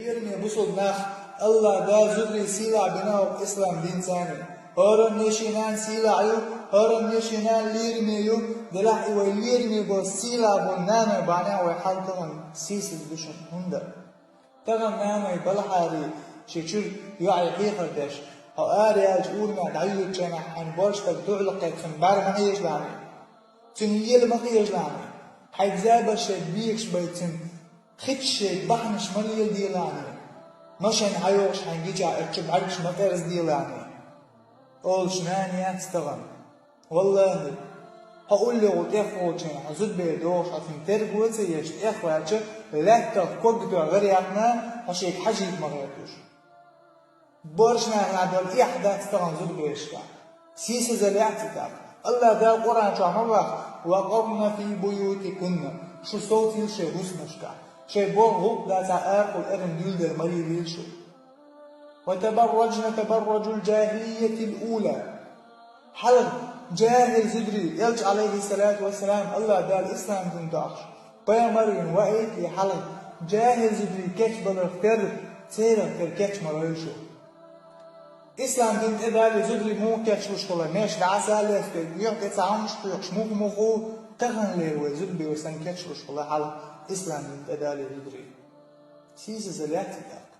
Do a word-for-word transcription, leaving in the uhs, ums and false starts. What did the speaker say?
Лераме бусалба нах, АллахӀ Дала зударий сийлахь бина вокху ислам динца. ХӀоранна шен нана сийлахь ю, хӀоранна шен нана лераме ю, делахь и вай лераме болу сийлахь болу нана бахьанехь вай хьал тахана сийсаза ду шуна. ХӀунда? Тахана нана балхьара шен чуьра йоӀе хьехар деш, хьо ара яьлча урамехь дӀайоьдучу хенахь хьайн боьрша стаг дуьхьал кхетча, цунна бӀаьрг ма хьежалахьа, цуьнан лела ма хьежалахьа, хьайга забарш шайга бекаш байта, цуьнан хитташ шайга бахьанаш ма леладелахьа, машен хьайогӀуш хьайн гича а чу бӀаьргаш ма къерзаделахьа, олуш нана яц тахана. ВаллахӀи, хьо уллехула тӀехволчу хенахь хьан зудабер догӀуш хьо цунна терго а ца еш, тӀехваьлча, лаьттах ког тоьхна гӀара яьккхина, хьо шега хьажийта ма гӀерташ. Боьрша нахана долу эхь дац тахана зудаберашкахь. Сийсазалла яц и тӀаккха. АллахӀ Дала Къуръан чохь ма боху: «Ва къарна фи буютикунна», шу совцийла шайн хӀусамашкахь, шайн болх гӀуллакх дацахь арахула эрна дуьйладар ма лелийла шу. «Ва табарражна табарражул жахилиятил ула». Хьалха жахил зударий, Элча, алейхиссалату вассалам, АллахӀ Дала ислам дин дохуш, пайхамар вина ваийтале хьалха, жахил зударий кечбаларх терра, церах терра кеч ма лойла шу. Ислам дин тӀедале зударий муха кечлуш хилла, маьрша дӀаса а лестий, юьхь тӀе цхьа хӀумнаш кхоьхьуш муха-муха ву, тахана лела вай зудабер санна кечлуш хилла хьалха, ислам дин тӀедале зударий. Сийсазалла яц и тӀаккха.